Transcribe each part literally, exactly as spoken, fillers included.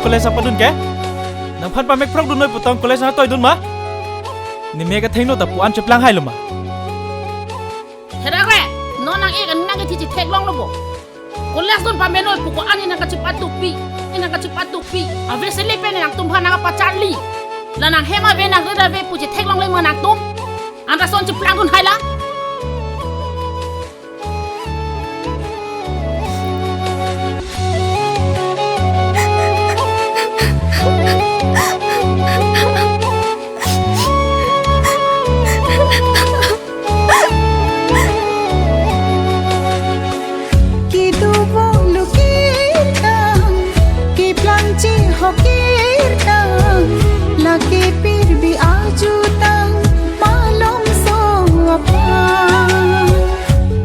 College apadun ke? Nangphan pamek phrok dun noi putang college nangtoidun ma? Ne mek athengno ta pu-an cheplang hailo ma? Herak re, non nang-ik an nangkethi chetheklonglo bo. College dun pamenoi pu ko-an ne nangkachepadukpik, ne nangkachepadukpik. Ave sele pen nangtumphan nangkapacharli. La nanghem ave nangrit ave pu chetheklongle ma nangtum? Anta son cheplangdun hai la. Kedo bolu kirtang, keplang chehok kirtang, lake pirbi ajutang, malomso aphan.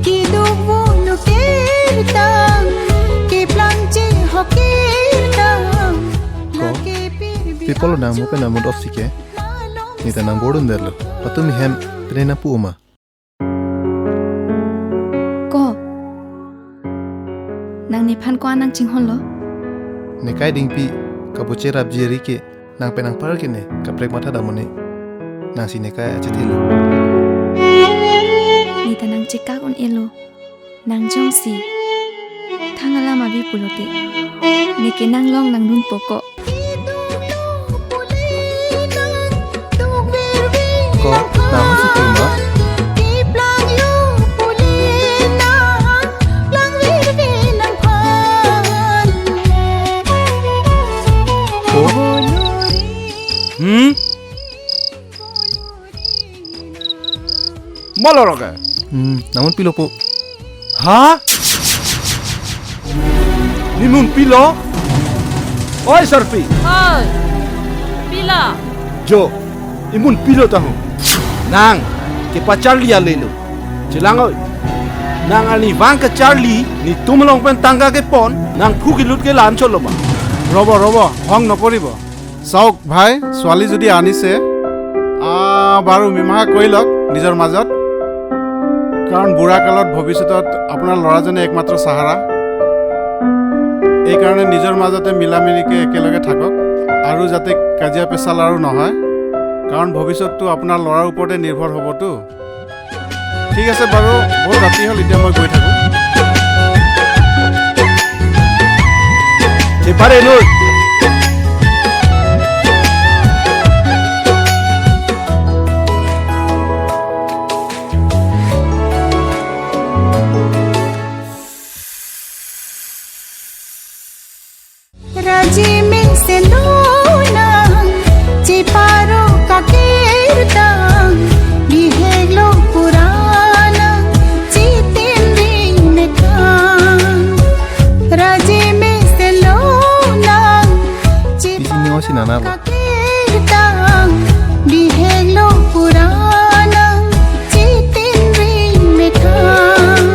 Kedo bolu kirtang, keplang chehok kirtang, Ko, lake pirbi pi apotlo nang ajutang, muka namu dok si ke? Malomso. Ne ta nang bordun detlo. Patumi hem, pine nangpu ma? Ko. Nang nephan ko-an nangchinghonlo? Nekai dingpi kaboche rapji ri ke nang pen nang par ke ne kaprek matha dam un-e. Nangsi nekai achethelo. Ne ta nangchekak un-elo. Nang jongsi thang alam ave pulote, ne ke nanglong nangdunpo ko. Ko, nang si puma? Ko? Hmm? Maloro ke? Hmm, namun pilo po? Ha? Ne mun pilo? Oi, sarpi. Oi. Pilo? Jo, imun pilo tahu. Nang, kepacharli alelo. Chelang oi. Nang arnivang kacharli, netum along pen tangka kepon, nangphu kelut ke la-an cholo ma? Robo, robo, hong nokoribo. চাওক ভাই, ছোৱালী যদি আনিছে, আহ, বাৰু মীমাংসা কৰি লওক নিজৰ মাজত, কাৰণ বুঢ়া কালত ভৱিষ্যতত আপোনাৰ ল'ৰাজনে একমাত্ৰ চাহাৰা। এইকাৰণে নিজৰ মাজতে মিলামিলিকে একেলগে থাকক আৰু যাতে কাজিয়া পেচাল আৰু নহয়, কাৰণ ভৱিষ্যতটো আপোনাৰ ল'ৰাৰ ওপৰতে নিৰ্ভৰ হ'বতো। ঠিক আছে বাৰু, বহুত ৰাতি হ'ল, এতিয়া মই গৈ থাকোঁ। Chepare noi. Raji mesen lonang, cheparo kakirtang, bihek lo puranang, chitin ring mekang. Raji mesen lonang, Isi ni osi nana lo. Cheparo kakirtang, bihek lo puranang, chitin ring mekang.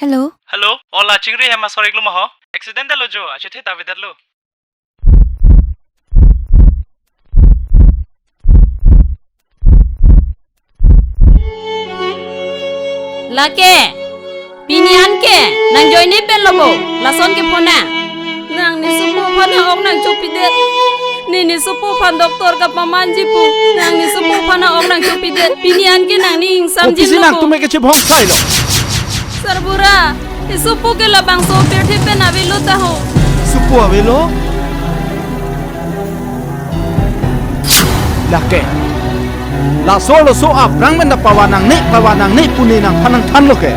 Hello. Hello, ola chingri hem asor iklo ma ho? Accident lo jo, achethe ta avedetlo. Lake, pini anke nangjoine pen lo bo, lason kephonang. Nang ne sopo aphan ok nangchopidet. Ne ne sopo aphan doctor kapamanji pu. Nang ne sopo aphan ok nangchopidet. Pini anke nang ne ingsamji. Kopisi lo nang bo. Tum ke chebhong sai lo. Sarbura, ne sopo ke labangso pirthe pen avelo taho. Sopo avelo? Lake. Laso laso aphrang pen ta pavanangne, pavanangne pu ne nangphan nangthanlo ke.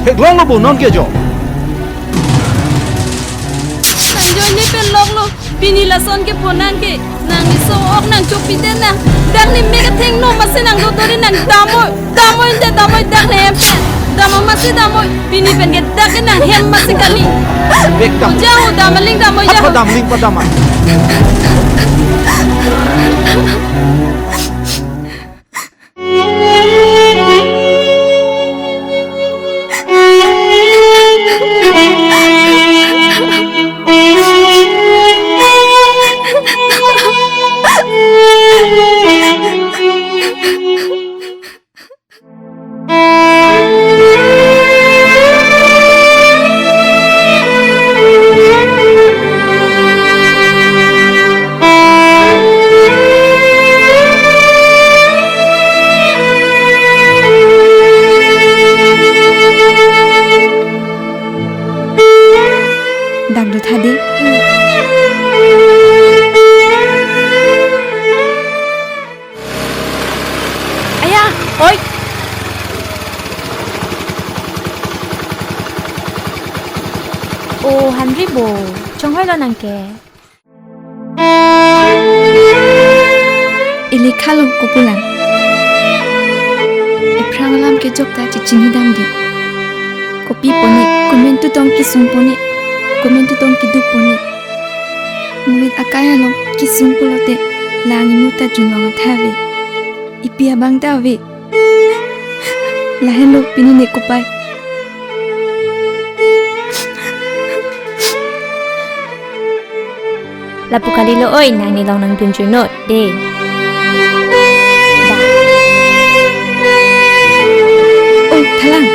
Theklonglo bo non ke jo. Nangjoine pen loklo, pini lason kephonang ke, nang ne so ok nangchopidet nang, dak ne mek athengno masi nang dotori nang damoi, damoi nja damoi dak ne hem pen, damoi masi damoi, pini pen ke dak ke nang hem masi kali. Bek dam. Jao dam aling damoi jao. Apa dam aling pa dam ai? Dang do tha de. Aya, oi. O, Henry bo, chonghoi lo nang ke. Ili khalo kopulang. Ephrang alam kejok ta chechinghidam di. Kopi pone, komantu tong kesung pone, komantu tong keduk pone. Murit akai along kesung pulote, lang imut ta junlong atha ave. Ipi abang ta ave. Lahenlo pini ne kopai. Lapu kalilo oi, nangli long nangdun chunot de. Da. Oh, thalang.